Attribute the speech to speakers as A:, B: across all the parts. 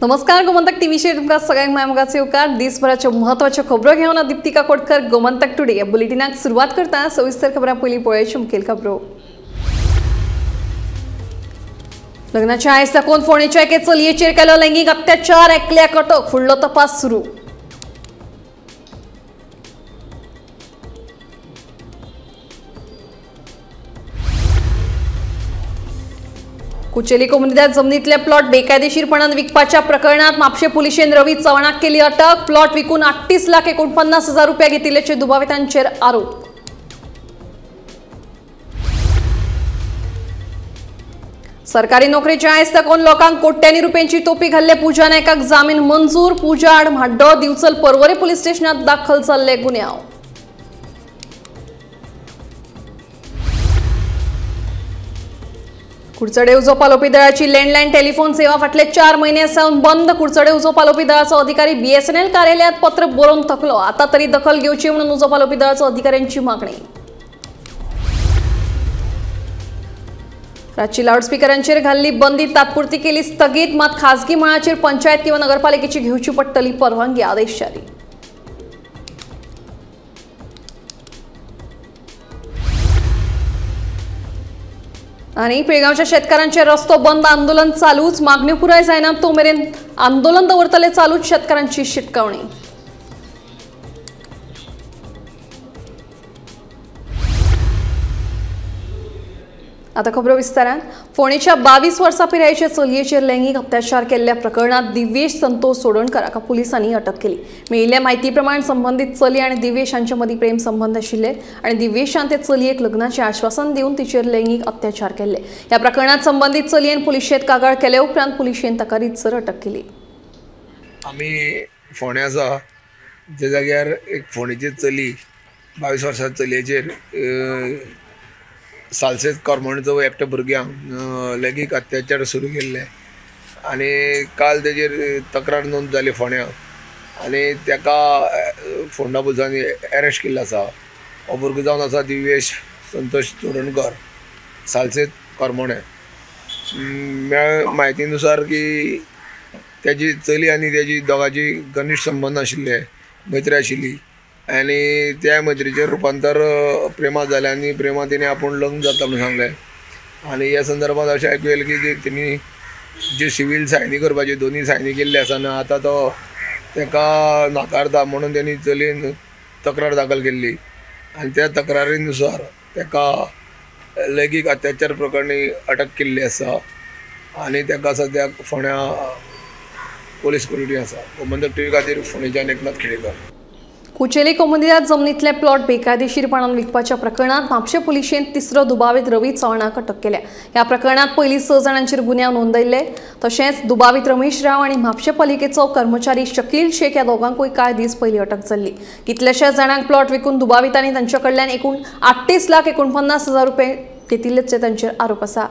A: नमस्कार, गोमंतक टीव्हीचेर तुमकां सगळ्यांक माय मोगाचो येवकार। दिसभराच्यो म्हत्वाच्यो खबरो घेवन दीप्तिका कोटकर गोमंतक टुडे ह्या बुलेटिनाक सुरवात करता। सविस्तर खबरां पयलीं पळोवया मुखेल खबरो। लग्नाच्या आयस दाखोवन फोंडेच्या एके चलयेचेर केलो लैंगीक अत्याचार, एकल्याक अटक, फुडलो तपास सुरू। कुचेली कोमुनिदाद जमनीतले प्लॉट बेकायदेशीरपणान विकपाच्या प्रकरणात म्हापशें पुलिशेन रवी चव्हाणाक केली अटक। प्लॉट विकून 38,49,000 रुपया घेतिल्ल्याचे दुबावितांचेर आरोप। सरकारी नोकरेचे आयस दाखोवन लोकांक कोट्यांनी रुपयांची तोपी घाल्ले पूजा नायकाक जामीन मंजूर। पूजा आड म्हाड्डो दिवचल पर्वरे पुलीस स्टेशनात दाखल जाल्ले गुन्यांव। कुडचडे उजो पालोवपी दळाची लँडलायन टेलिफोन सेवा फाटले 4 म्हयने सावन बंद। कुडचडे उजो पालोवपी दळाचो अधिकारी बीएसएनएल कार्यालयात पत्र बरोवन थकलो, आता तरी दखल घेवची म्हणून उजो पालोवपी दळाचो अधिकाऱ्यांची मागणी। रातची लाऊडस्पीकरांचेर घाल्ली बंदी तात्पुरती केली स्थगीत, मात खासगी मळाचेर पंचायत किंवा नगरपालिकेची घेवची पडटली परवानगी, आदेश जारी। आणि पिळगावच्या शेतकऱ्यांचे रस्तो बंद आंदोलन चालूच, मागण्यो पुराय जायना तो मेरेन आंदोलन दवरतले चालूच, शेतकऱ्यांची शिटकावणी। आता खबरो विस्तारान। फोंडेच्या 22 वर्सां पिरायेचे चलयेचेर लैंगीक अत्याचार केल्ल्या प्रकरणात दिव्येश संतोष चोडणकर हाका पुलिसांनी अटक केली। मेळिल्ल्या म्हायती प्रमाण संबंदीत चली आनी दिव्येश हांचे मदीं प्रेम संबंद आशिल्ले आनी दिव्येशान ते चलयेक लग्नाचें आश्वासन दिवन तिचेर लैंगीक अत्याचार केल्ले। ह्या प्रकरणात संबंदीत चलयेन पुलिशेंत कागाळ केले उपरांत पुलिशेन ताका रितसर अटक केली।
B: आमी फोंडे आसा ज्या जाग्यार एक फोंडेची चली 22 वर्सां चलयेचेर सालसेत करमणचो एकट्या भुरग्यांक लैंगीक अत्याचार सुरू केल्ले आनी काल तेजेर तक्रार नोंद जाली फोंड्या आनी तेका फोंडा पुलिसांनी अरेस्ट केल्लो आसा। हो भुरगो जावन आसा दिव्येश संतोष चोडणकर, सालसेत करमणे। म्हायती नुसार की तेजी चली आनी तेजी दोगांची घनिश्ट संबंद आशिल्ले, मैत्री आशिल्ली आनी त्या मैत्रीचें रुपांतर प्रेमात जालें आनी प्रेमात तिणें आपूण लग्न जाता म्हणून सांगलें। आनी ह्या संदर्भात अशें आयकूं येयलें की तिणी जे सिवील सायनी करपाची दोनी सायनी केल्ली आसा आनी आतां तो ताका नाकारता म्हणून तेणी चलयेन तक्रार दाखल केल्ली आनी त्या तक्रारीनुसार ताका लैंगीक अत्याचार प्रकरणी अटक केल्ली आसा आनी ताका सद्याक फोंड्या पोलीस कोठडी आसा। गोमंतक टीव्ही खातीर फोंडेच्यान एकनाथ खेडेकर।
A: कुचेली कोमुनिदाद जमनीतले प्लॉट बेकायदेशीरपणान विकपाच्या प्रकरणात म्हापशें पुलिशेन तिसरो दुबावीत रवी चव्हाणाक अटक केल्या। ह्या प्रकरणात पयलीं 6 जाणांचेर गुन्यांव नोंदयल्ले, तशेंच दुबावीत रमेश राव आनी म्हापशें पालिकेचो कर्मचारी शकील शेख ह्या दोगांकूय कांय दीस पयलीं अटक जाल्ली। कितल्याशाच जाणांक प्लॉट विकून दुबावितांनी तांचे कडल्यान एकूण 38,49,000 रुपये घेतिल्ल्याचे तांचेर आरोप आसा।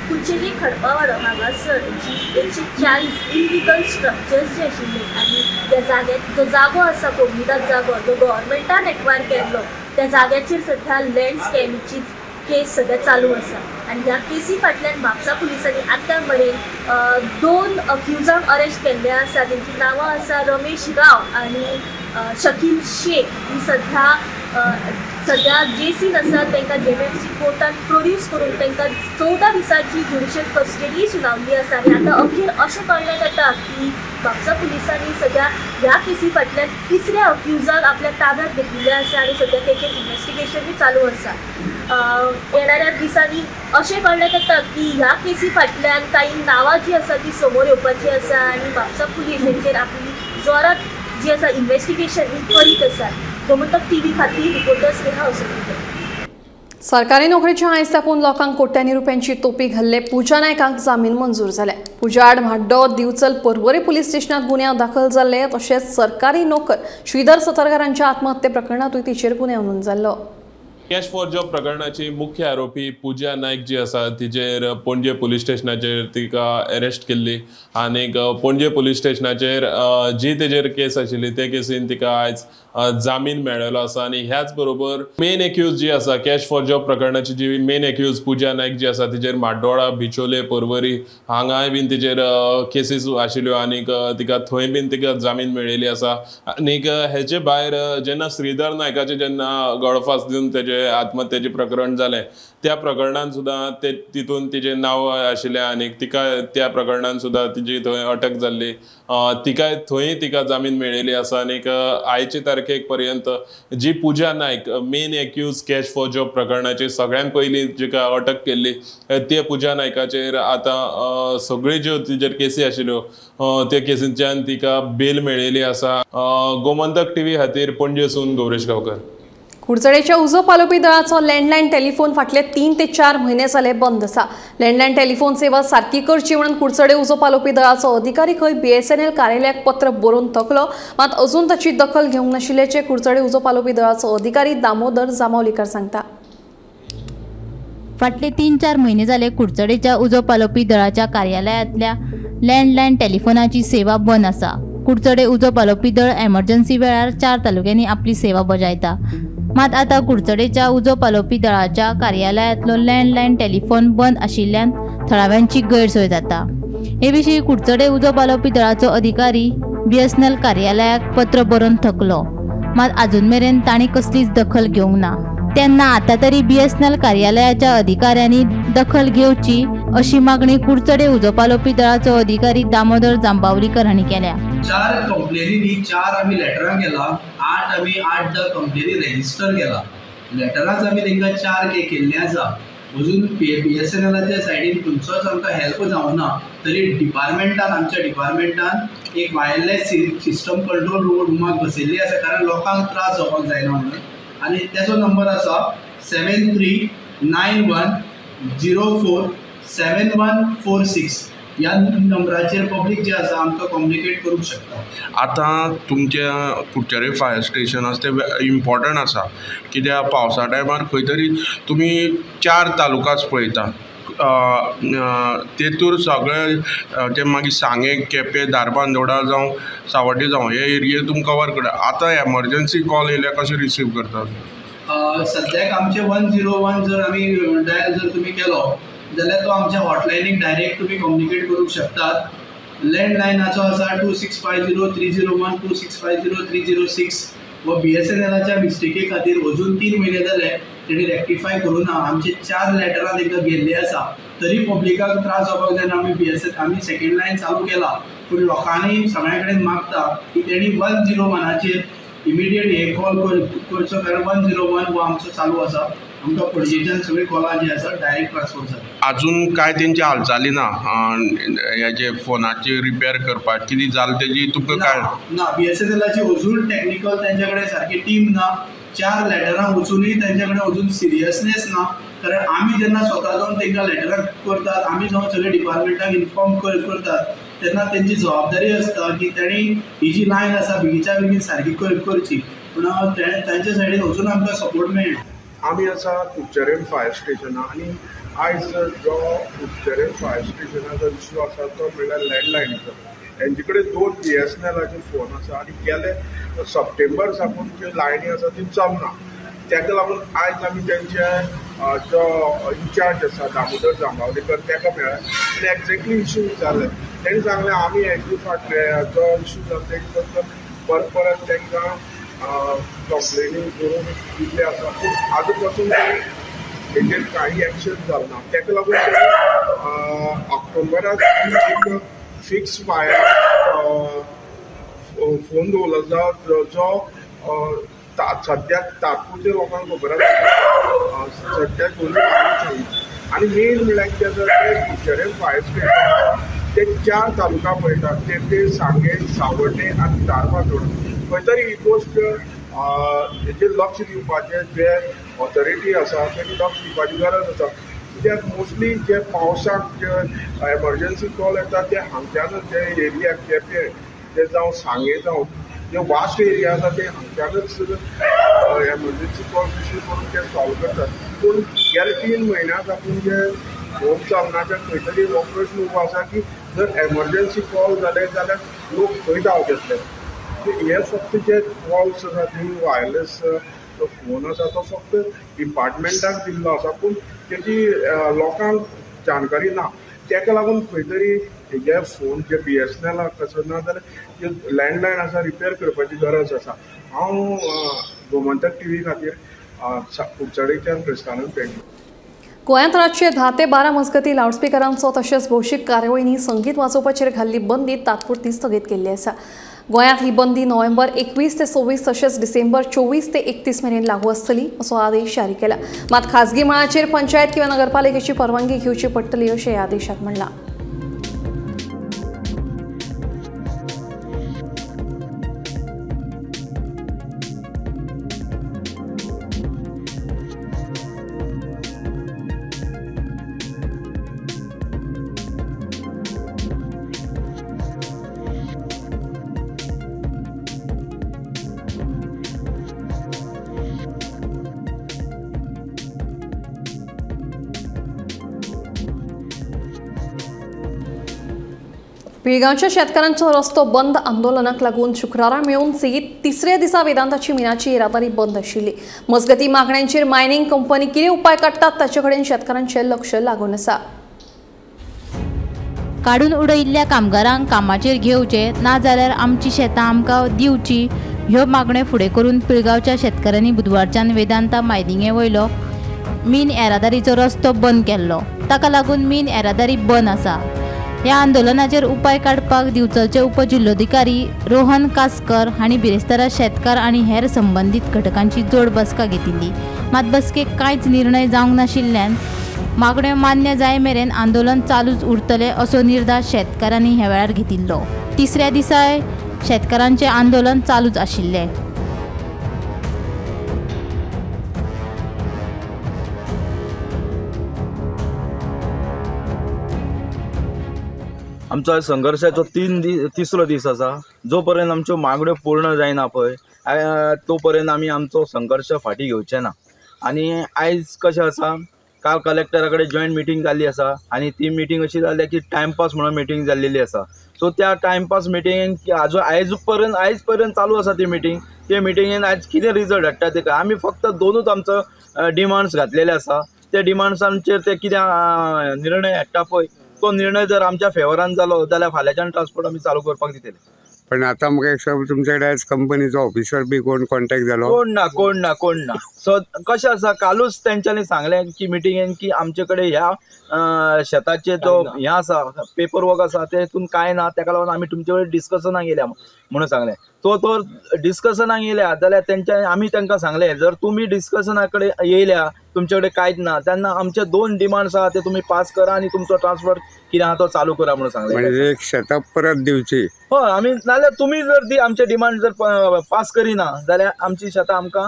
C: कुचेली खडपावाडो हांगासर जी 140 इलिगल स्ट्रक्चर्स जे आशिल्ले आनी त्या जाग्यार जो जागो आसा कोमुनिदाद जागो जो गव्हर्मेंटान एक्वायर केल्लो त्या जाग्याचेर सध्या लँड स्कॅमीची केस सध्या चालू आसा आनी ह्या केसी फाटल्यान म्हापसा पुलिसांनी आतां मेरेन 2 अक्युजांक अरेस्ट केल्ले आसा। तेंची नांवां आसा रमेश राव आनी शकील शेख। ही सध्या सध्या जेसीन आसा तांकां जेएमएफसी कोर्टान प्रोड्यूस करून तांकां 14 दिसांची ज्युडिशियल कस्टडी सुनावली आसा आनी आतां अखेर अशें कळण्यात येता की म्हापसा पुलिसांनी सध्या ह्या केसी फाटल्यान तिसऱ्या अक्युजाक आपल्या ताब्यात घेतिल्लें आसा आनी सध्या तेचेर इन्वेस्टिगेशनूय चालू आसा। येणाऱ्या दिसांनी अशें कळण्यात येता की ह्या केसी फाटल्यान कांय नांवां जी आसा ती समोर येवपाची आसा आनी म्हापसा पुलीस हेंचेर आपली जोरात जी आसा इन्वेस्टिगेशन ही करीत आसा। गोमंतक टीव्ही खातीर रिपोर्टर स्नेहा असोळणेकर।
A: सरकारी नोकरेच्या आयस दाखोवन लोकांक कोट्यांनी रुपयांची तोपी घाल्ले पूजा नायकाक जामीन मंजूर जाले। पूजा आड म्हाड्डो दिवचल पर्वरे पुलीस स्टेशनात गुन्यांव दाखल जाल्ले, तशेंच सरकारी नोकर श्रीधर सतरकर हांच्या आत्महत्ये प्रकरणांतूय तिचेर गुन्यांव नोंद जाल्लो।
D: कॅश फॉर जॉब प्रकरणाची मुख्य आरोपी पूजा नायक जी आसा तिचेर पणजे पुलीस स्टेशनाचेर तिका अरेस्ट केल्ली आनीक पणजे पुलीस स्टेशनाचेर जी तेजेर केस आशिल्ली ते केसीन तिका आयज जामीन मेळ्ळेलो आसा. आनी ह्याच बरोबर मेन एक्यूज जी आसा कॅश फॉर जॉब प्रकरणाची जी मेन एक्यूज पूजा नायक जी आसा तिचेर म्हाड्डोळा, बिचोले, पर्वरी हांगाय बीन तिचेर केसीस आशिल्ल्यो आनीक तिका थंय बीन तिका जामीन मेळिल्ली आसा. आनीक हेजे भायर जेन्ना श्रीधर नायकाचे जेन्ना गळफास दिवन तेजे आत्महत्येचें प्रकरण जालें त्या प्रकरणान सुद्दां ते तितून तिजें नांव आशिल्लें आनीक तिका त्या प्रकरणान सुद्दां तिजी थंय अटक जाल्ली, तिका थंय तिका जामीन मेळिल्ली आसा. आनीक आयचे तारखेक पर्यंत जी Pooja Naik main accused cash for job प्रकरणाची सगळ्यान पयलीं जिका अटक केल्ली ते पूजा नायकाचेर आतां सगळ्यो ज्यो तिजेर केसी आशिल्ल्यो त्या केसींच्यान तिका बेल मेळिल्ली आसा. गोमंतक टीव्ही खातीर पणजेसून गौरेश गांवकर.
A: कुडचडेच्या उजो पालोवपी दळाचो लँडलायन टेलिफोन फाटले 3 ते 4 म्हयने जाले बंद आसा. लँडलायन टेलिफोन सेवा सारकी करची म्हणून कुडचडे उजो पालोवपी दळाचो अधिकारी खंय BSNL कार्यालयाक पत्र बरोवन थकलो, मात अजून ताची दखल घेवंक नाशिल्ल्याचें कुडचडे उजो पालोवपी दळाचो अधिकारी दामोदर जांबावलीकर सांगता.
E: फाटले 3-4 म्हयने जाले कुडचडेच्या उजो पालोवपी दळाच्या कार्यालयांतल्या लँडलायन टेलिफोनाची सेवा बंद आसा. कुडचडे उजो पालोवपी दळ एमर्जन्सी वेळार 4 तालुक्यांनी आपली सेवा बजायता, मात आतां कुडचडेच्या उजो पालोवपी दळाच्या कार्यालयांतलो लँडलायन टेलिफोन बंद आशिल्ल्यान थळाव्यांची गैरसोय जाता. हे विशीं कुडचडे उजो पालोवपी दळाचो अधिकारी BSNL कार्यालयाक पत्र बरोवन थकलो, मात आजून मेरेन तांणी कसलीच दखल घेवंक ना. तेन्ना आतां तरी BSNL कार्यालयाच्या अधिकाऱ्यांनी दखल घेवची अशी मागणी कुडचडे उजो पालोवपी दळाचो अधिकारी दामोदर जांबावलीकर हांणी केल्या.
F: 4 कंप्लेनींनी 4 आमी लेटरां केला, 8 आमी 8-10 कंप्लेनी रेजिस्टर केला. लेटरांच आमी तांकां 4 केल्ले आसा. अजून BSNLाच्या सायडीन खंयचोच आमकां हेल्प जावना, तरी डिपार्टमेंटान आमच्या डिपार्टमेंटान एक वायरलेस सिस्टम कंट्रोल रुमाक बसयल्ली आसा, कारण लोकांक त्रास जावपाक जायना म्हणून. आनी तेजो नंबर आसा 7391047146. ह्या नंबराचेर पब्लीक जे आसा आमकां कम्युनिकेट करूंक शकता.
G: आतां तुमच्या कुडचडे फायर स्टेशन आसा तें इम्पॉर्टंट आसा, कित्याक पावसा टायमार खंय तरी तुमी 4 तालुकाच पळयता, तेतूर सगळे ते मागीर सांगें, केपें, धारबांदोडा जावं सावड्डें जावं हे एरिये तुमी कवर करता. आतां एमर्जन्सी कॉल येयल्यार कशें रिसीव करतात?
F: सद्याक आमचे 101 जर आमी डायल जर तुमी केलो जाल्यार तो आमच्या हॉटलायनीक डायरेक्ट तुमी कम्युनिकेट करूंक शकतात. लँडलायनाचो आसा 2650301, 2650306 व BSNLाच्या मिस्टेकी खातीर अजून 3 म्हयने जाले तेणी रेक्टिफाय करूं ना. आमचे 4 लेटरां तांकां गेल्ली आसा, तरी पब्लिकाक त्रास जावपाक जायना. आमी BSNL आमी सेकेंड लायन चालू केला, पूण लोकांनी सगळ्या कडेन मागता की तेणी 101चेर इमिडिएट हे कॉल करचो, कारण 101 हो आमचो चालू आसा. आमकां पणजेच्यान सगळीं कॉलां जी आसा डायरेक्ट ट्रान्सफर जाता.
G: आजून काय तेंची हालचाली ना हेजे फोनाची रिपेर करपाक कितें जालें तेजी तुमकां काय
F: ना? BSNLाची अजून टॅक्निकल तेंच्या कडेन सारकी टीम ना. 4 लेटरां वचुनूय तेंच्या कडेन अजून सिरियसनेस ना, कारण आमी जेन्ना स्वता जावन तेंकां लेटरां करतात, आमी जावन सगळे डिपार्टमेंटाक इन्फॉर्म करतात, तेन्ना तेंची जबाबदारी आसता की तेणी ही जी लायन आसा बेगीच्या बेगीन सारकी करची, पूण तांच्या सायडीन अजून आमकां सपोर्ट मेळना.
G: आमी आसा कुडचडें फायर स्टेशनार आनी आयज जो कुडचडें फायर स्टेशनाचो इश्यू आसा तो म्हणल्यार लँडलायनीचो. हेंचे कडेन 2 BSNLाचे फोन आसा आनी गेले सप्टेंबर साकून ज्यो लायनी आसा त्यो चलना. ताका लागून आयज आमी तेंचे जो इन्चार्ज आसा दामोदर जांबावलीकर ताका मेळ्ळा आनी एक्झॅक्टली इश्यू विचारले. तेणी सांगलें आमी हेजे फाटले जो इश्यू जाला तेजे बद्दल परत परत तांकां कंप्लेनी करून दिल्ले आसा, पूण आजून पासून हेजेर कांय एक्शन जालें ना. ताका लागून ऑक्टोबराक एक फिक्स वायर फोन दवरलो जो सद्याक तात्पुरते लोकांक खबर आसा, सद्याक दोनूय चालू. आनी मेन म्हणल्यार कितें आसा तें कुडचडें फायर स्टेशन ते 4 तालुका पळयतात, ते सांगें, सावड्डें आनी धारबांदोडा. खंय तरी ही गोश्ट हेजेर लक्ष दिवपाचें जे ऑथॉरिटी आसा तेणी लक्ष दिवपाची गरज आसा, कित्याक मोस्टली जे पावसाक जे एमर्जन्सी कॉल येता ते हांगच्यानच जे एरिया केपें ते जावं सांगें जावं जे वास्ट एरिया आसा ते हांगच्यानच एमर्जन्सी कॉल रिसीव करून ते सॉल्व करतात. पूण गेले 3 म्हयन्या साकून जे फोन चलना ते खंय तरी हो प्रश्न उबो आसा की जर एमर्जन्सी कॉल जाले जाल्यार लोक खंय धांवत येतले. हे फक्त जे कॉल्स आसा न्ही वायरलेस फोन आसा तो फक्त डिपार्टमेंटाक दिल्लो आसा, पूण तेजी लोकांक जानकारी ना. तेका लागून खंय तरी हे फोन जे BSNL आसा ना जाल्यार जे लँडलायन आसा रिपेर करपाची गरज आसा. हांव गोमंतक टीव्ही खातीर कुडचडेच्यान क्रिस्तानंद पेडणे.
A: गोंयांत रातचे 10 ते 12 मजगतीं लावडस्पिकरांचो तशेंच भौशीक कार्यावळींनी संगीत वाजोवपाचेर घाल्ली बंदी तात्पुरती स्थगीत केल्ली आसा. गोंयांत ही बंदी नोव्हेंबर 21 ते 26 तशेंच डिसेंबर 24 ते 31 मेरेन लागू आसतली असो आदेश जारी केला. मात खाजगी मळाचेर पंचायत किंवा नगरपालिकेची परवानगी घेवची पडटली अशें ह्या आदेशांत म्हणलां. पिळगांवच्या शेतकारांचो रस्तो बंद आंदोलनाक लागून शुक्रारा मेळून सेगीत तिसऱ्या दिसा वेदांताची मिनाची येरादारी बंद आशिल्ली. मजगती मागण्यांचेर मायनिंग कंपनी कितें उपाय काडटात ताचे कडेन शेतकारांचें लक्ष लागून आसा.
E: काडून उडयिल्ल्या कामगारांक कामाचेर घेवचे ना जाल्यार आमची शेतां आमकां दिवची ह्यो मागण्यो फुडें करून पिळगांवच्या शेतकारांनी बुधवारच्यान वेदांता मायनिंगे वयलो मीन येरादारीचो रस्तो बंद केल्लो. ताका लागून मीन येरादारी बंद आसा. ह्या आंदोलनाचेर उपाय काडपाक दिवचलचे उपजिल्लोधिकारी रोहन कासकर हांणी बिरेस्तारा शेतकार आनी हेर संबंदीत घटकांची जोड बसका घेतिल्ली. मात बसकेक कांयच निर्णय जावंक नाशिल्ल्यान मागण्यो मान्य जाय मेरेन आंदोलन चालूच उरतलें असो निर्धार शेतकारांनी ह्या वेळार घेतिल्लो. तिसऱ्या दिसाय शेतकारांचें आंदोलन चालूच आशिल्लें.
H: आमचो संघर्षाचो तिसरो दीस आसा. जो पर्यंत आमच्यो मागण्यो पूर्ण जायना पळय तो पर्यंत आमी आमचो संघर्ष फाटीं घेवचे ना. आनी आयज कशें आसा, काल कलेक्टरा कडेन जॉयंट मिटींग जाल्ली आसा आनी ती मिटींग अशी जाल्या की टायमपास म्हणून मिटींग जाल्लेली आसा. सो त्या टायमपास मिटींगेन आजून आयज पर्यंत चालू आसा ती मिटींग. ते मिटिंगेन आयज कितें रिजल्ट हाडटा ते आमी फक्त दोनूच आमचो डिमांड्स घातलेले आसा. त्या डिमांड्सांचेर ते कितें निर्णय हाडटा पळय तो निर्णय जर आमच्या फेवरान जालो जाल्यार फाल्यांच्यान ट्रान्सपोर्ट आमी चालू करपाक दितले.
I: पण आता म्हाका एक सांग, तुमचे कडेन आयज कंपनीचो ऑफिसर बी कोण कॉन्टेक्ट जालो?
H: कोण ना, कोण ना, कोण ना. सो कशें आसा, कालूच तेंच्यांनी सांगलें की मिटिंगेन की आमचे कडेन ह्या शेताचे जो हें आसा पेपर वर्क आसा तेतून कांय ना, तेका लागून आमी तुमचे कडेन डिस्कशनाक येयल्या म्हणून सांगलें. सो तो डिस्कशनाक येयल्या जाल्यार तेंच्या आमी तांकां सांगलें जर तुमी डिस्कशना कडेन येयल्या तुमचे कडेन कांयच ना तेन्ना आमचे 2 डिमांड्स आहा ते तुमी पास करा आनी तुमचो ट्रान्सपोर्ट कितें आहा तो चालू करा म्हणून सांगलें.
I: म्हणजे एक शेतां परत दिवची.
H: हय, आमी नाल्यार तुमी जर ती आमचे डिमांड जर पास करिना जाल्यार आमची शेतां आमकां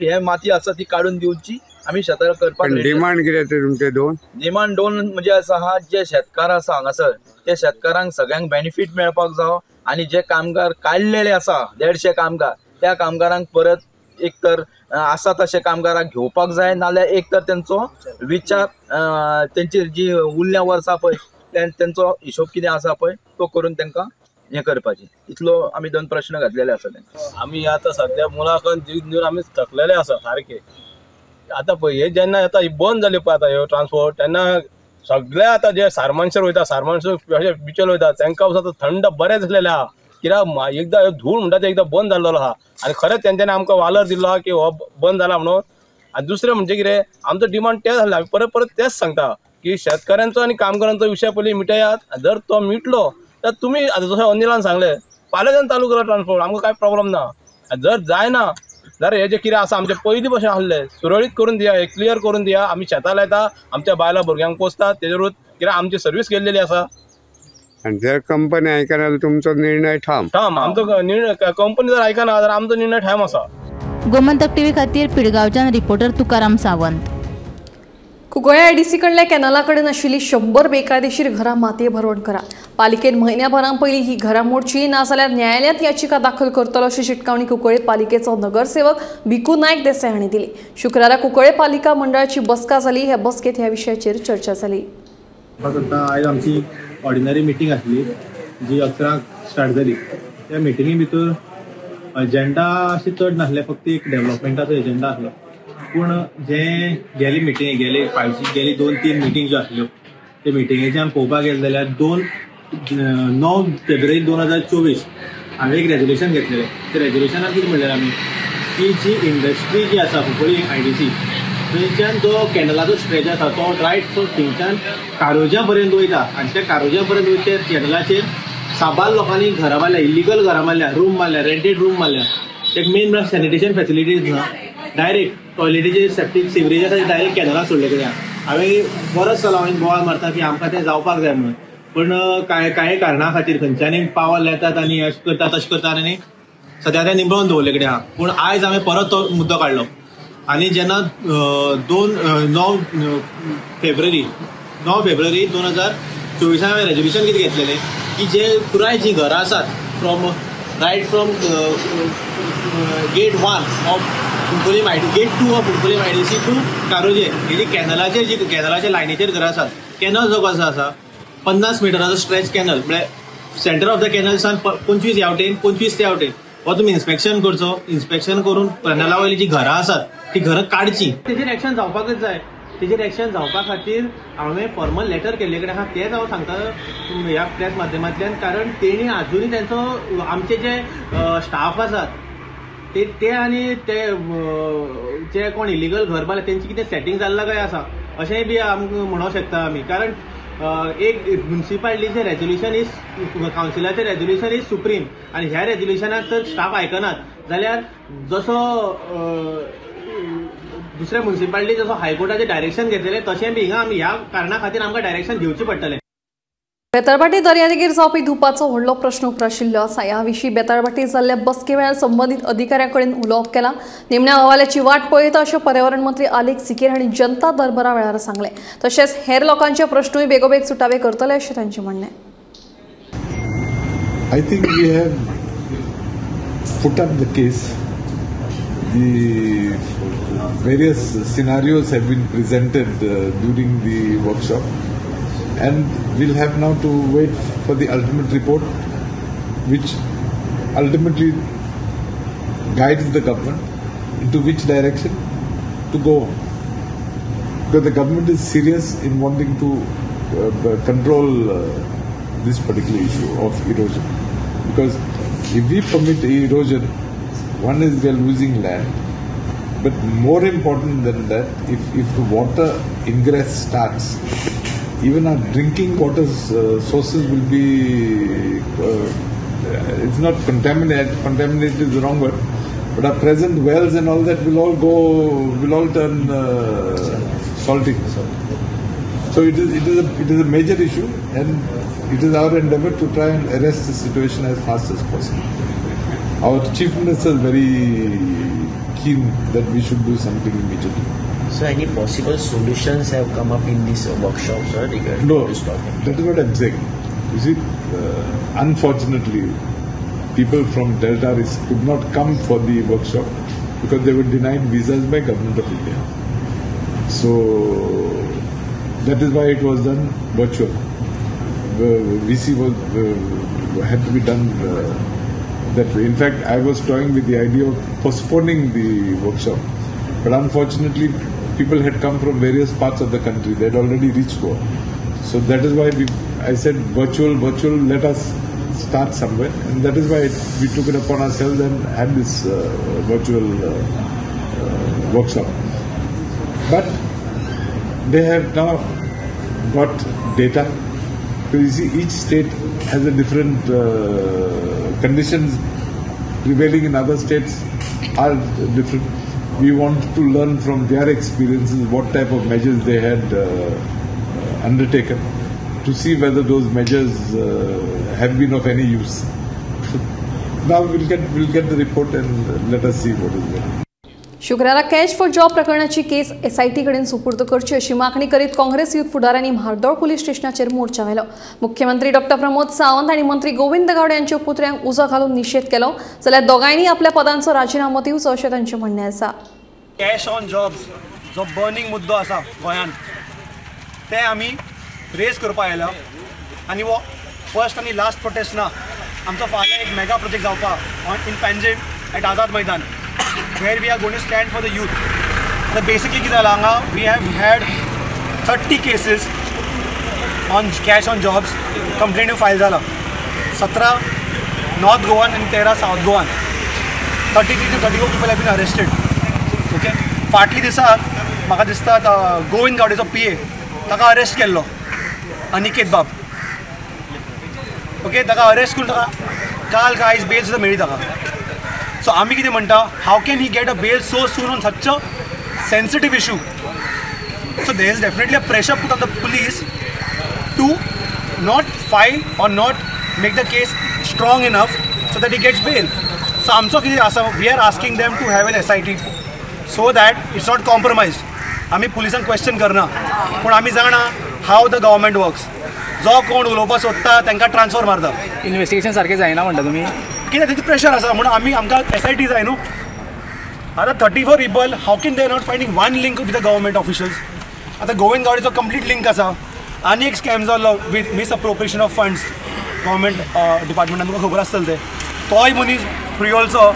H: हे माती आसा ती काडून दिवची, आमी शेतां करपाक.
I: डिमांड कितें ते तुमचे दोन
H: डिमांड? दोन म्हणजे आसा हा, जे शेतकार आसा हांगासर ते शेतकारांक सगळ्यांक बेनिफीट मेळपाक जावो आनी जे कामगार काडलेले आसा 150 कामगार त्या कामगारांक परत एक तर आसा तशे कामगारांक घेवपाक जाय, नाल्यार एक तर तेंचो विचार तेंची जी उरल्या वर्सां पळय तेंचो हिशोब कितें आसा पळय तो करून तांकां हें करपाचें. इतलो आमी 2 प्रश्न घातलेले आसा तांकां.
J: आमी आतां सद्या मुलाखत दिवन दिवन आमी थकलेले आसा सारके. आतां पळय हे जेन्ना आतां बंद जाली पळय आतां ह्यो ट्रान्सपोर्ट तेन्ना सगळे आतां जे सारमानसर वयता, सारमानसर अशे बिचोल वयता तांकां आतां थंड बरें दिसलेलें आहा. कित्याक एकदां धूळ म्हणटा ते एकदां बंद जाल्लो आहा आनी खरेंच तेंच्यांनी आमकां वालोर दिल्लो आहा की हो बंद जाला म्हणून. आनी दुसरें म्हणजे कितें आमचो डिमांड तें जालें, आमी परत परत तेंच सांगता की शेतकऱ्यांचो आनी कामगारांचो विशय पयलीं मिटयात. जर तो मिटलो तर तुमी आतां जशें अनिलान सांगलें फाल्यांच्यान चालू करा ट्रान्सपोर्ट, आमकां कांय प्रॉब्लम ना. जर जायना जाल्यार हें जें कितें आसा आमचें पयलीं भशेन आसलें सुरळीत करून दिया, हें क्लियर करून दिया. आमी शेतां लायता, आमच्या बायलां भुरग्यांक पोसतात, तेजेरूच कित्याक आमची सर्वीस गेल्लेली आसा.
I: आनी जर कंपनी आयकना जाल्यार तुमचो निर्णय ठाम?
J: ठाम आमचो निर्णय, कंपनी जर आयकना जाल्यार आमचो निर्णय ठाम आसा.
E: गोमंतक टीव्ही खातीर पिळगांवच्यान रिपोर्टर तुकाराम सावंत.
A: कुंकळ्ळे आयडीसी कडल्या कॅनला कडेन आशिल्ली 100 बेकायदेशीर घरां मातये भरवण करा. पालिकेन म्हयन्याभरां पयलीं ही घरां मोडची ना जाल्यार न्यायालयांत याचिका दाखल करतलो अशी शिटकावणी कुंकळ्ळे पालिकेचो नगरसेवक भिकू नायक देसाय हांणी दिली. शुक्रारा कुंकळ्ळे पालिका मंडळाची बसका जाली. ह्या बसकेंत ह्या विशयाचेर चर्चा जाली.
K: आयज आमची ऑर्डिनरी मिटींग आसली जी 11 स्टार्ट जाली. त्या मिटिंगे भितर एजेंडा अशी चड नासले, फक्त एक डेव्हलपमेंटाचो एजेंडा आसलो. पूण जे गेली मिटींग गेले फायची गेली 2-3 मिटींग ज्यो आसल्यो ते मिटिंगेचे आमी पळोवपाक गेले जाल्यार 9 फेब्रुवारी 2024 हांवें एक रेजोल्युशन घेतलेलें. ते रेजोल्युशनान कितें म्हणलें आमी की जी इंडस्ट्री जी आसा कुंकळ्ळी आयडीसी थंयच्यान जो कॅनलाचो स्ट्रेच आसा तो रायट सो थंयच्यान कारोज्या पर्यंत वयता आनी त्या कारोज्या पर्यंत वयता त्या कॅनलाचेर साबार लोकांनी घरां मारल्या, इलिगल घरां मारल्या, रूम मारल्या, रेंटेड रूम मारल्या. एक मेन म्हळ्यार सॅनिटेशन फॅसिलिटीज ना, डायरेक्ट टॉयलेटीचे सेप्टीक सिवरेज आसा डायरेक्ट कॅनला सोडले कडेन. हांवें बरोच जालो हांवें बोवाळ मारता की आमकां तें जावपाक जाय म्हणून, पूण कांय कारणा खातीर खंयच्यानी पावर येतात आनी अशें करतात तशें करतात आनी सद्या तें निमळोन दवरले कडेन आहा. पूण आयज हांवें परत तो मुद्दो काडलो आनी जेन्ना 9 फेब्रुवारी 2024 हांवें रेजोल्युशन कितें घेतलेलें की जे पुराय जीं घरां आसात from right from gate 1 of Cuncolim ID gate 2 of Cuncolim IDC to Caroje ही जी कॅनलाचेर जी कॅनलाच्या लायनीचेर घरां आसात, कॅनल जो कसो आसा 50 मिटराचो स्ट्रेच कॅनल म्हळ्यार सेंटर ऑफ the canal सान 25 ह्या वटेन 25 त्या वटेन हो तुमी इन्स्पेक्शन करचो. इन्स्पेक्शन करून कॅनला वयलीं जीं घरां आसात ती घरां काडचीं. तेजेर एक्शन जावपाकच जाय. तेजेर एक्शन जावपा खातीर हांवें फॉर्मल लेटर केल्ले कडेन आहा तेंच हांव सांगता ह्या प्रेस माध्यमांतल्यान, कारण तेणी आजुनूय तेंचो आमचे जे स्टाफ आसात ते आनी ते जे कोण इलिगल घर बांदले तेंची कितें सेटींग जाल्लां काय आसा अशेंय बी आमकां म्हणूंक शकता आमी. कारण एक म्युनिसिपालिटीचें रेजोल्युशन is कावन्सिलाचें रेजोल्युशन is supreme आनी ह्या रेजोल्युशनाक जर स्टाफ आयकनात जाल्यार जसो दुसऱ्या म्युनिसिपालिटी जसो हायकोर्टाचें डायरेक्शन घेतलेलें तशें बी हिंगा आमी ह्या कारणा खातीर आमकां डायरेक्शन घेवचें पडटलें.
A: बेताळभाटी दर्यादेगेर जावपी धुपाचो व्हडलो प्रश्न उप्राशिल्लो आसा. ह्या विशीं बेताळभाटी जाल्ल्या बसके वेळार संबंदीत अधिकाऱ्यां कडेन उलोवप केलां. निमण्या अहवालाची वाट पळयता अशें पर्यावरण मंत्री आलेख सिकेर हांणी जनता दरबारा वेळार सांगलें. तशेंच हेर लोकांचे प्रश्नूय बेगोबेग सुटावे करतले अशें तांचें म्हणणें.
L: I think we have put up the case. The various scenarios have been presented during the workshop, and we'll have now to wait for the ultimate report, which ultimately guides the government into which direction to go. Because the government is serious in wanting to control this particular issue of erosion. Because if we permit erosion, one is we are losing land, but more important than that, if the water ingress starts, even our drinking water sources will be, it's not contaminated, contaminated is the wrong word, but our present wells and all that will all go, will all turn salty. So it is a major issue, and it is our endeavor to try and arrest the situation as fast as possible. Our Chief Minister is very keen that we should do something immediately.
M: So any possible solutions have come up in this workshop, sir, regarding
L: no,
M: this topic?
L: That is what I'm saying. You see, unfortunately, people from Delta could not come for the workshop because they were denied visas by Government of India. So that is why it was done virtual. The VC was had to be done that way. In fact, I was toying with the idea of postponing the workshop, but unfortunately, people had come from various parts of the country. They had already reached Goa. So that is why I said virtual, let us start somewhere. And that is why we took it upon ourselves and had this virtual workshop. But they have now got data. So you see, each state has a different conditions prevailing in other states are different. We want to learn from their experiences what type of measures they had undertaken to see whether those measures have been of any use. So now we'll get the report and let us see what is there.
A: शुक्रारा cash for job प्रकरणाची केस SIT कडेन सुपूर्द करची अशी मागणी करीत Congress youth फुडाऱ्यांनी Mardol police स्टेशनाचेर मोर्चा व्हेलो. मुख्यमंत्री डॉ प्रमोद सावंत आनी मंत्री गोविंद गावडे यांच्या पुतळ्यांक उजो घालून निशेध केलो. जाल्यार दोगांयनी आपल्या पदांचो राजिनामो दिवचो अशें तांचें म्हणणें आसा.
N: कॅश ऑन जॉब्स जो बर्निंग मुद्दो आसा गोंयांत ते आमी रेज करपाक आयल्या आनी हो फर्स्ट आनी लास्ट प्रोटेस्ट ना. आमचो फाल्यां एक मेगा प्रोजेक्ट जावपा in Panjim at Azad Maidan where we are going to stand for the youth. आतां बेसिकली कितें जालां हांगा, we have had 30 cases on cash on jobs complaint file जाला. 17 नॉर्थ गोवान आनी 13 south Goan. 33 to 34 people have been arrested. Okay, फाटल्या दिसाक म्हाका दिसता गोविंद गावडेचो पी ए ताका अरेस्ट केल्लो, अनिकेत बाब. ओके, ताका अरेस्ट करून ताका काल काय आयज बेल सुद्दां मेळ्ळी ताका. सो आमी कितें म्हणटा, how can he get a bail so soon on such a sensitive issue? So there is definitely a pressure put on the police to not file or not make the case strong enough so that he gets bail. So आमचो कितें आसा, we are asking them to have an SIT so that it's not compromise. आमी पुलिसांक question करना, पूण आमी जाणा how the government works. जो कोण उलोवपाक सोदता तांकां ट्रान्सफर मारता.
O: इन्वेस्टिगेशन सारकें जायना म्हणटा तुमी,
N: कित्याक तेजें प्रेशर आसा म्हणून आमी आमकां एस I T जाय न्हू. आतां 34 people, how can they not finding one link with the government officials? आतां गोविंद गावडेचो कंप्लीट लिंक आसा. आनी एक स्कॅम जाल्लो with misappropriation of funds government डिपार्टमेंटान, तुमकां खबर आसतलें तें. तोय मनीस प्रियोलचो,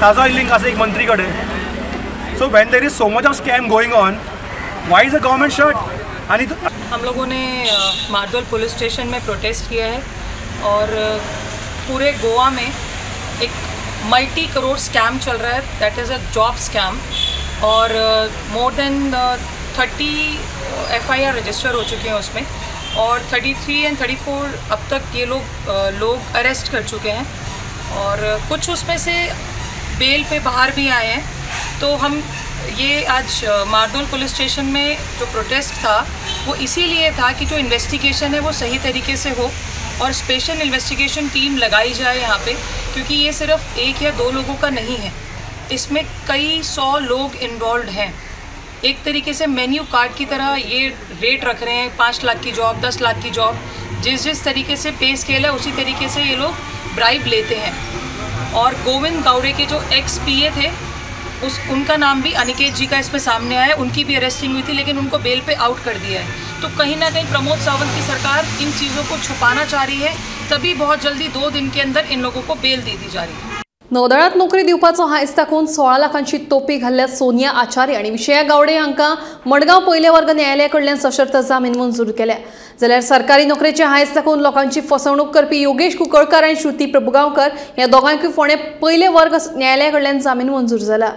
N: ताजोय लिंक आसा एक मंत्री कडेन. So when there is so much of scam going on, why is the government shut? आनी
P: हम लोगों ने मार्दोल पुलिस स्टेशन में प्रोटेस्ट किया है और पूरे गोवा में एक मल्टी करोड़ स्कैम चल रहा है, that is a job scam. Aur more than 30 FIR register हो चुके हैं उसमें, और 33 एंड 34 अब तक ये लोग अरेस्ट कर चुके हैं और कुछ उसमें से बेल पे बाहर भी आए हैं. तो हम ये आज मार्दोल पुलिस स्टेशन में जो प्रोटेस्ट था वो इसीलिए था कि जो इन्वेस्टिगेशन है वो सही तरीके से हो और स्पेशल इन्वेस्टिगेशन टीम लगाई जाए यहाँ पे, क्योंकि ये सिर्फ एक या दो लोगों का नहीं है, इसमें कई सौ लोग इन्वॉल्व हैं. एक तरीके से मेन्यू कार्ड की तरह ये रेट रख रहे हैं, 5 लाख की जॉब, 10 लाख की जॉब, जिस जिस तरीके से पे स्केल है उसी तरीके से ये लोग ब्राइब लेते हैं. और गोविंद गावड़े के जो एक्स पी ए थे उस उनका नाम भी अनिकेत जी का इसमें सामने आया, उनकी भी अरेस्टिंग हुई थी लेकिन उनको बेल पे आउट कर दिया है. तो कहीं ना कहीं प्रमोद सावंत की सरकार इन चीज़ों को छुपाना चाह रही है, तभी बहुत जल्दी 2 दिन के अंदर इन लोगों को बेल दे दी जा रही है.
A: नौदळात नोकरी दिवपाचो हायस दाखोवन 16 लाखांची तोपी घाल्ल्या सोनिया आचार्य आनी विजया गावडे हांकां मडगांव पयले वर्ग न्यायालया कडल्यान सशर्त जामीन मंजूर केल्या. जाल्यार सरकारी नोकरेचे हायस दाखोवन लोकांची फसवणूक करपी योगेश कुंकळकार आनी श्रुती प्रभुगांवकर ह्या दोगांकूय फोंडें पयले वर्ग न्यायालया कडल्यान जामीन मंजूर जाला.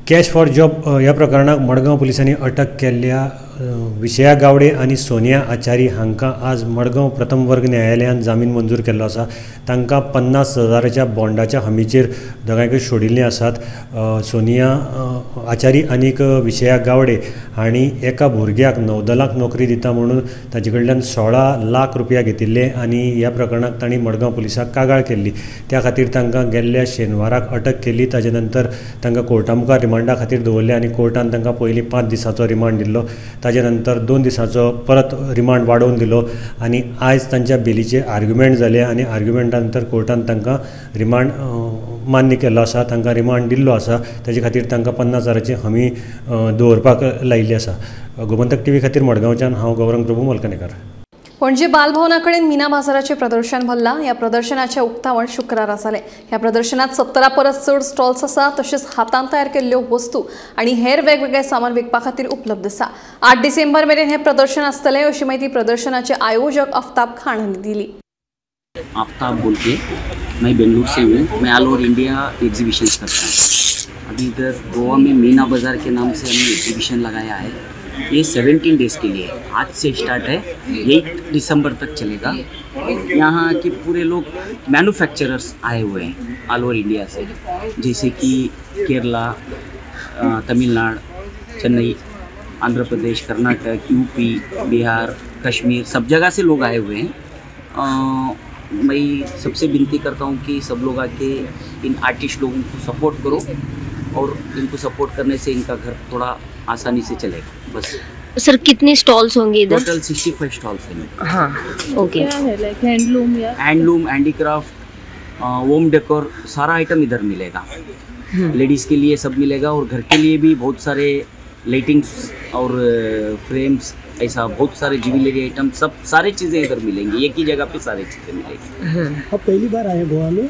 Q: कॅश फॉर जॉब ह्या प्रकरणाक मडगांव पुलिसांनी अटक केल्ल्या विजया गावडे आनी सोनिया आचारी हांकां आज मडगांव प्रथम वर्ग न्यायालयान जामीन मंजूर केल्लो आसा. तांकां 50,000च्या बॉन्डाच्या हमीचेर दोगांयकूय सोडिल्लीं आसात. सोनिया आचारी आनीक विजया गावडे हांणी एका भुरग्याक नौदलाक नोकरी दिता म्हणून ताचे कडल्यान 16 लाख रुपया घेतिल्ले आनी ह्या प्रकरणाक तांणी मडगांव पुलिसाक कागाळ केल्ली. त्या खातीर तांकां गेल्ल्या शेनवाराक अटक केली. ताजे नंतर तांकां कोर्टा मुखार रिमांडा खातीर दवरले आनी कोर्टान तांकां पयलीं 5 दिसांचो रिमांड दिल्लो. ताजे नंतर 2 दिसांचो परत रिमांड वाडोवन दिलो आनी आयज तांच्या बेलीचे आर्ग्युमेंट जाले आनी आर्ग्युमेंटा नंतर कोर्टान तांकां रिमांड मान्य केल्लो आसा, तांकां रिमांड दिल्लो आसा. ताजे खातीर तांकां 50,000ची हमी दवरपाक लायिल्ली आसा. गोमंतक टीव्ही खातीर मडगांवच्यान हांव गौरंग प्रभू मलकनेकर.
A: पणजे बालभवना कडेन मीना बाजाराचें प्रदर्शन भरलां. ह्या प्रदर्शनाचें उक्तावण शुक्रारा जालें. ह्या प्रदर्शनात 17 परस चड स्टॉल्स आसा, तशेंच हातान तयार केल्ल्यो वस्तू आनी हेर वेगवेगळे सामान विकपा खातीर उपलब्ध आसा. 8 डिसेंबर मेरेन हें प्रदर्शन आसतलें अशी म्हायती प्रदर्शनाचे आयोजक आफ्ताब खान हांणी दिली.
R: आफ्ताब बोल के मैं बेंगलुरु से हूँ. मैं ऑल ओवर इंडिया एग्जीबिशन करता हूँ. अभी इधर गोवा में मीना बाज़ार के नाम से हमने एग्जीबिशन लगाया है. ये 17 डेज़ के लिए आज से स्टार्ट है, 8 दिसंबर तक चलेगा. यहाँ के पूरे लोग मैन्युफैक्चरर्स आए हुए हैं ऑल ओवर इंडिया से, जैसे कि केरला, तमिलनाडु, चेन्नई, आंध्र प्रदेश, कर्नाटक, यूपी, बिहार, कश्मीर, सब जगह से लोग आए हुए हैं. मैं सबसे विनती करता हूँ कि सब लोग आके इन आर्टिस्ट लोगों को सपोर्ट करो और इनको सपोर्ट करने से इनका घर थोड़ा आसानी से चलेगा। बस
C: सर कितने स्टॉल्स होंगे इधर?
R: टोटल 65 स्टॉल्स हैं।
C: हाँ ओके।
S: क्या है, लाइक हैंडलूम या
R: हैंडलूम, हैंडीक्राफ्ट, होम डेकोर, सारा आइटम इधर मिलेगा। लेडीज़ के लिए सब मिलेगा और घर के लिए भी बहुत सारे लाइटिंग्स और फ्रेम्स, ऐसा बहुत सारे ज्वेलरी आइटम, सब सारे चीज़ें इधर मिलेंगी। एक ही जगह पे सारे चीज़ें मिलेंगी।
T: आप पहली बार आए गोवा में?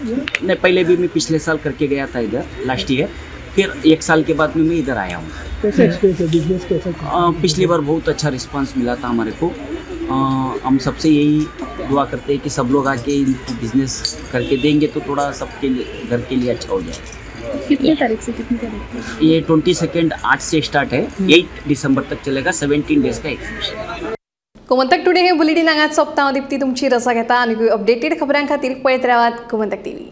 R: नहीं, पहले भी मैं पिछले साल करके गया था इधर, लास्ट ईयर। फिर एक साल के बाद में मैं इधर आया हूँ।
T: कैसा एक्सपीरियंस है, बिजनेस कैसा?
R: पिछली बार बहुत अच्छा रिस्पांस मिला था हमारे को। हम सबसे यही दुआ करते हैं कि सब लोग आके इनको बिजनेस करके देंगे तो थोड़ा सबके लिए, घर के लिए अच्छा हो जाए।
S: कितने तारीख से कितनी तारीख तक?
R: ये 22 आज से स्टार्ट है, 8 दिसंबर तक चलेगा। 17 डेज का एग्जीबिशन।
A: गोमंतक टुडे हे बुलेटिन हांगाच सोंपता। हांव दीप्ती तुमची रजा घेता आनी अपडेटेड खबरां खातीर पळयत रावात गोमंतक टीव्ही।